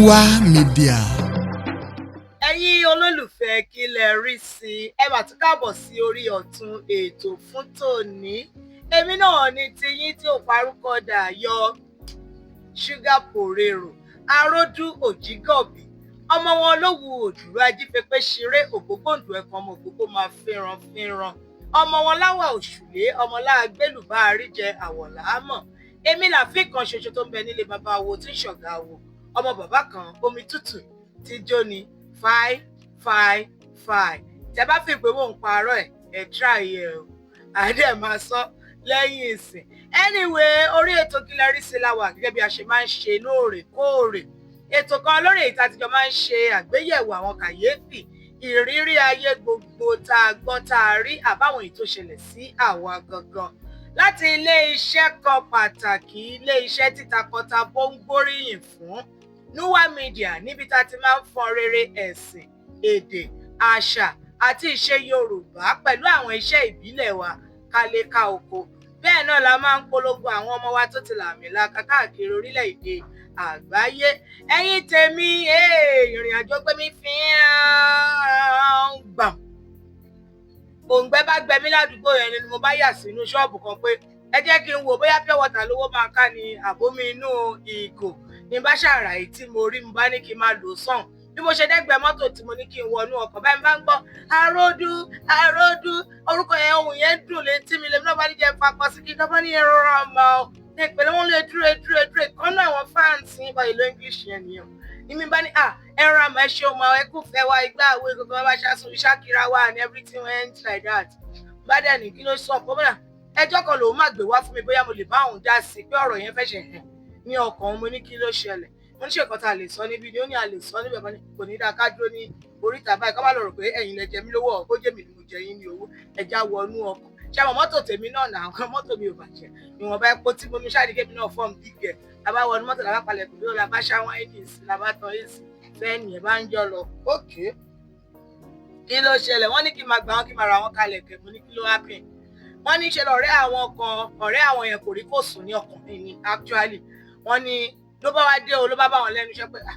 Nua Media. Ẹ̀yin olólùfẹ́ Kí Lẹ Rí Sí, ẹ mà tún káàbọ̀ sí orí ọ̀tún ètò fún tòní. Èmi náà ni tiyín tí ò parúkọ dà yọ, Ṣúgà Pòrèrò Aródú Òjìgọ̀bì, ọmọ wọn lówù òdùrú ajífẹpẹ ṣeré ògbógbòǹdù ẹ̀kan, ọmọ ògbógbò máa fẹ́ràn fẹ́ràn, ọmọ wọn láwà òṣùlé, ọmọ láàgbélùbá àríjẹ àwọ̀láàmọ̀. Èmi làfin kan ṣoṣo tó ń bẹ nílé bàbá wo tí ń ṣọ̀gá wo, ọmọ bàbá kan omi tútù tí jóni fáì fáì fáì. Tẹ bá fi pé mò ń parọ́ ẹ̀, ẹ̀ try ẹ̀ o, àdé máa sọ lẹ́yìn ìsìn. Anyway, orí ètò Kí Lẹ Rí Sí la wà, gẹ́gẹ́ bí a ṣe máa ń ṣe lóòrèkóòrè, ètò kan lórí èyí tá a ti jọ máa ń ṣe àgbéyẹ̀wò àwọn kàyéfì ìrírí ayé gbogbo tá a gbọ́, tá a rí, àbáwọn èyí tó ṣẹlẹ̀ sí àwa gangan, láti ilé iṣẹ́ kan pàtàkì, ilé iṣẹ́ títakọtabo ń gbóríyìn fún, Nua Media, níbi tá a ti máa ń fọn rere ẹ̀sìn, èdè, àṣà àti ìṣe Yorùbá pẹ̀lú àwọn iṣẹ́ ìbílẹ̀ wa káléká oko. Bẹ́ẹ̀ náà la máa ń polongo àwọn ọmọ wa tó ti làmìlaka káàkiri orílẹ̀-èdè àgbáyé. Ẹ̀yin tèmi, ìrìn àjò gbé mi fi ń gbọ̀n, òǹgbẹ bá gbẹ mí ládùúgbò yẹn ni mo bá yà sínú ṣọ́ọ̀bù kan pé ẹ jẹ́ kí n wò bóyá pure water lówó máa ká ní àbómi inú ìgò ní bá ṣàràyè tí mo rí. Mo bá ní kí n máa lò sàn. Bí mo ṣe dẹ́gbẹ̀ẹ́ mọ́tò tí mo ní kí n wọnú ọkọ̀ báyìí, bá ń gbọ́ "Aródú, Aródú", orúkọ yẹn, ohùn yẹn dùn létí mi. Lèmi náà bá ní jẹ́ fakọ sí kí n bá ní ẹ̀rọ ọmọ ní ìpínlẹ̀ wọn lè dúró dúró dúró kan náà. Àwọn fans yín bá ìlú English yẹn nìyẹn ní mi bá ní à ẹ̀rọ àmọ́ ẹ ṣe ọmọ ẹ kò fẹ́ wá igbá àwọ̀ gbogbo bá ṣàṣùn ìṣàkíra wa and everything went like that. Bá dẹ̀ ní kí ló sọ pé bóyá ẹjọ́ kan lòun má gbé wá fún mi, bóyá mo lè bá òun dá sí i, pé ọ̀rọ̀ yẹn fẹ́ ṣe hàn ní ọkàn òun. Mo ní kí ló ṣẹlẹ̀? Mo ní ṣe nǹkan tá a lè sọ níbí ni? Ó ní a lè sọ níbẹ̀. Kò ní dáa ká dúró ní oríta báyìí, ká má lọ rò pé ẹ̀yin lẹ jẹ mí lówó ọ̀ kó jẹ́ mi ni mo jẹ yín ní owó. Ẹja wọnú ọkọ̀. Ṣé àwọn mọ́tò tèmi náà nà? Àwọn mọ́tò mi ò bàjẹ́, ìwọ̀nba epo tí mo ní ṣáà ní kébì náà fọ́ọ̀mù big girl. La bá wọnú mọ́tò, la bá palẹ̀kùn lórí, la bá ṣáwọn engines, la bá tan AC, fẹ́ẹ̀nì ẹ̀ bá ń jọ lọ. Ókè, kí ló ṣẹlẹ̀? Wọ́n ní kí n máa gbà wọ́n, kí n máa ra wọn kalẹ̀ kẹ̀. Mo ní kí ló happen? Wọ́n ní ṣe lọ̀rẹ́ àwọn kan, ọ̀rẹ́ àwọn yẹn kò rí kò sùn ní ọkùnrin ni actually. Wọ́n ní ló bá wá dé o, ló bá bá wọn lẹ́nu iṣẹ́ pé, "Ah,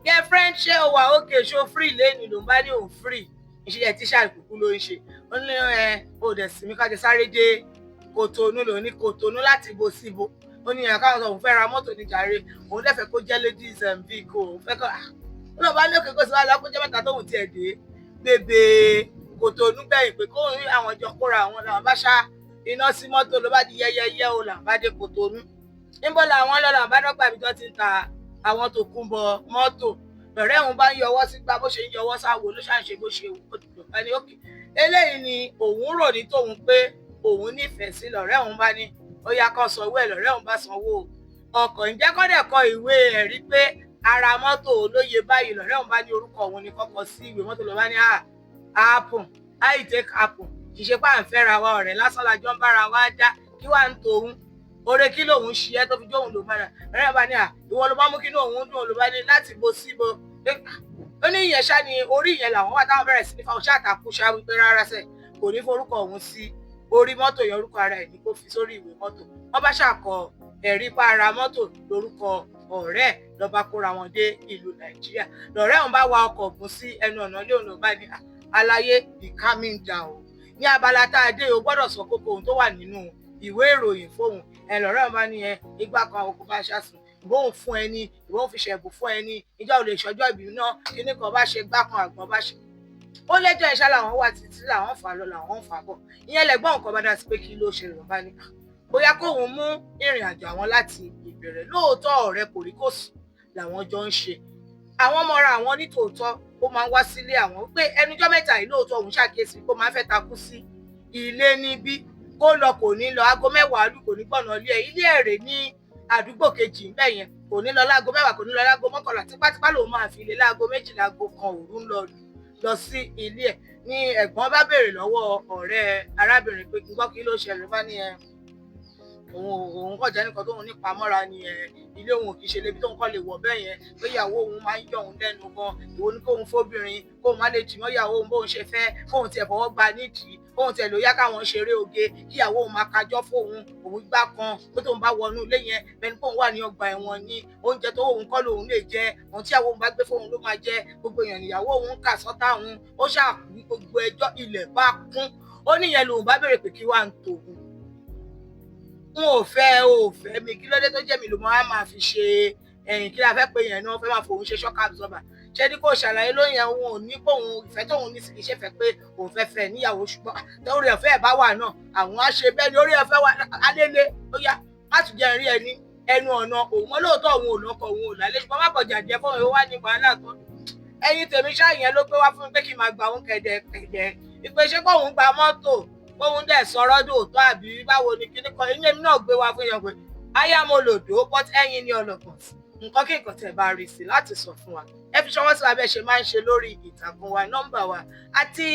girlfriend, ṣé o wà ókè? Ṣó free lẹ́nu?" Ló ń bá ní òun free, iṣẹ́ tíṣà kúkú ló ń ṣe. Ó ní ẹ ò dẹ̀ sí mi kájọ sáré dé Kòtónú. Ló ní Kòtónú láti bo síbo? Ó ní ẹ̀ káwọn sọ òun fẹ́ ra mọ́tò ní jàre, òun dẹ̀ fẹ́ kó jẹ́ ladies vehicle, òun fẹ́ kọ́. Ó lọ bá ní òkè kó sí wàhálà, kó jẹ́ mẹ́ta tóun tiẹ̀ dé bèbè Kòtónú gbẹ̀yìn pé kóun rí àwọn jọ kóra àwọn làwọn bá ṣá iná sí mọ́tò, ló bá di yẹ́yẹ́yẹ́ o, làwọn bá dé Kòtónú. Níbo làwọn lọ? Làwọn bá dọ́gba ibi tó ti ń ta àwọn tó kún bọ mọ́tò. Lọ̀rẹ́ òun bá ń yọwọ́ sígbà, bó ṣe ń yọwọ́ sáwo ló ṣàǹṣe bó ṣe wù ó ti bá ní òkè. Eléyìí ni òun rò ní tóun pé òun nífẹ̀ẹ́ sí. Lọ̀rẹ́ òun bá ní ó yá kó sanwó ẹ̀. Lọ̀rẹ́ òun bá sanwó ọkọ̀. Ǹjẹ́ kọ́dẹ̀ kọ ìwé ẹ̀rí pé ara mọ́tò olóye báyìí? Lọ̀rẹ́ òun bá ní orúkọ òun ní kọ́kọ́ sí ìwé mọ́tò. Lọ́ bá ní happen, how it take happen? Kì í ṣe pé à ń fẹ́ra wa, ọ̀rẹ́ lásán la jọ ń bára wa dá. Kí wàá ń tòun oore, kí lòun ṣe é tó fi jóun ló bá rà? Ọ̀rẹ́ bá ní à ìwọ ló bá mú kí inú òun dùn. Ló bá ní láti bo síbo. Ó ní ìyẹn ṣá ni orí ìyẹn làwọn wà táwọn bẹ̀rẹ̀ sí ní fáwọn ṣáàtàkù ṣá wípé rárá sẹ̀, kò ní forúkọ òun sí orí mọ́tò yẹn, orúkọ ara ẹ̀ ní kó fi sórí ìwé mọ́tò. Wọ́n bá ṣàkọ ẹ̀rí pa ara mọ́tò lórúkọ ọ̀rẹ́ ẹ̀, ló bá kóra wọn dé ìlú Nàìjíríà. Lọ̀rẹ́ òun bá wa ọkọ̀ gùn sí ẹnu ọ̀nà ilé òun, ló bá ní aláyé be calming down o. Ní abala tá a dé, o gbọ́dọ̀ sọ kókó ohun tó wà nínú ìwé ìròyìn fóun ẹ. Lọ̀rẹ́ òun bá ní ẹ ìgbà kan àwọn kò bá ṣàsùn ìbóhùn fún ẹni, ìbóhùn fi ṣẹ̀bù fún ẹni, ìjọ ò lè ṣọjọ́ ìbí náà, kíní kan bá ṣe gbá kan àgbọ̀n bá ṣe. Ó lẹ́jọ́ ìṣá làwọn wà títí, làwọn fà lọ, làwọn fà bọ̀. Ìyẹn lẹ́gbọ́n nǹkan bá dá sí pé kí ló ṣẹlẹ̀. Bá ní bóyá kóun mú ìrìn àjò àwọn láti ìbẹ̀rẹ̀. Lóòótọ́, ọ̀rẹ́ kò rí kò sùn làwọn jọ ń ṣe, àwọn mọ́ra àwọn nítòótọ́. Ó máa ń wá sílé àwọn pé ẹnujọ́ mẹ́ta yìí, lóòótọ́ òun ṣàkíyèsí pé ó máa ń fẹ́ takú sí ilé níbí, kó lọ kò ní lọ. Aago 10 lù, kò ní gbọ̀nà ilé ẹ̀. Ilé ẹ̀rẹ̀ ní àdúgbò kejì ńbẹ̀ yẹn, kò ní lọ láago 10, kò ní lọ láago 11. Tipátipá lòun máa fi ilé láago 12, aago 1 òru ń lọ lọ sí ilé ẹ̀. Ní ẹ̀gbọ́n bá béèrè lọ́wọ́ ọ̀rẹ́ arábìnrin pé gbọ́, kí ló ṣẹlẹ̀? Bá ní ẹ òun òun Òun kọ̀ jẹ́ nìkan tóun nípa mọ́ra ni ẹ̀, ilé òun ò kì í ṣe lébi tóun kọ́ lè wọ̀ bẹ́ẹ̀ yẹn, pé ìyàwó òun máa ń yọ̀ òun lẹ́nu gan. Ìwọ ní kóun fóbìnrin, kóun má lè jì mọ́ ìyàwó òun bóun ṣe fẹ́, kóun tiẹ̀ fọwọ́ gba nídìí, kóun tiẹ̀ ló yá káwọn ṣeré oge, kíyàwó òun máa kájọ́ fóun, òun gbá kan, pé tóun bá wọnú ilé yẹn, bẹ́ẹ̀ ni kóun wà ní ọgbà ẹ̀wọ̀n ni. Oúnjẹ tó òun kọ́ lòun lè jẹ, ohun tí ìyàwó òun bá gbé fóun ló máa jẹ. Gbogbo èèyàn níyàwó òun kà sọ́tà òun. Ó ṣàkúwí gbogbo ẹjọ́, ilẹ̀ bá kún. Ó níyẹn lòun bá béèrè pé kí wàá ń tòun, n ò fẹ́, ò fẹ́ mi, kí ló dé tó jẹ́ mi ló máa fi ṣe ẹ̀yìn? Kí la fẹ́ pé yẹn náà fẹ́ máa fòun ṣe shock absorber? Ṣé ní kò ṣàlàyé lóyún òun ò ní kóun ìfẹ́ tóun ní sí kì í ṣe fẹ́ pé òun fẹ́ fẹ́ níyàwó, ṣùgbọ́n orí ọ̀fẹ́ ẹ̀ bá wà náà, àwọn á ṣe bẹ́ẹ̀ ni. Orí ọ̀fẹ́ wà alẹ́lẹ́, ó yá, má tún jẹ́ rí ẹni ẹnu ọ̀nà òun mọ́. Lóòótọ́ òun ò lọ́kọ, òun ò lálẹ́, ṣùgbọ́n má bọ̀jà jẹ́ fóun wá ní wàhálà kan. Ẹ̀yin tèmi ṣáà, yẹn ló gbé wá fún mi pé kí n máa gba òun kẹ̀dẹ̀kẹ̀dẹ̀ ìpè, ṣé kóun gba mọ́tò, kóun dẹ̀ sọ̀rọ̀ dòótọ́, àbí báwo ni kíní kan? Ìyẹn èmi náà gbé wá fún yẹn pé aya mo lòdò, but ẹ̀yin ni ọlọ́gbọ̀n. Nǹkan kí nǹkan tẹ̀ bá rí sí láti sọ fún wa, ẹ fi ṣọwọ́ sí wa bẹ́ẹ̀ ṣe máa ń ṣe lórí ìtàkùn wa, nọ́mbà wa àti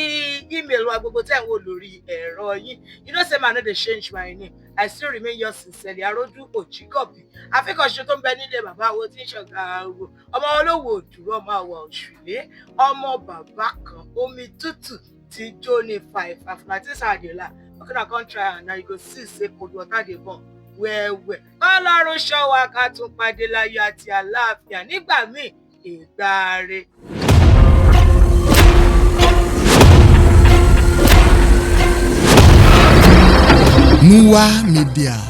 email wa gbogbo tẹ̀ ń wò lórí ẹ̀rọ yín. You know say man no dey change my name. I still remain yours sincerely, Arójú Òjìgọ̀bì, àfikàn ṣe tó ń bẹ nílé bàbá wo tí ń ṣọ̀gá owó, ọmọ olówó òdúró, ọmọ àwọ̀ òṣùlé, ọmọ bàbá kan, omi tútù tí jó ní fàìfà tí sàdéla. Okay, na come try am now, you go see say cold water dey burn well well. Kọ́lọ́run ṣọ́ wa, ká tún pàdé láyọ̀ àti àlàáfíà nígbà míì. Ìgbà re. Muwa Media.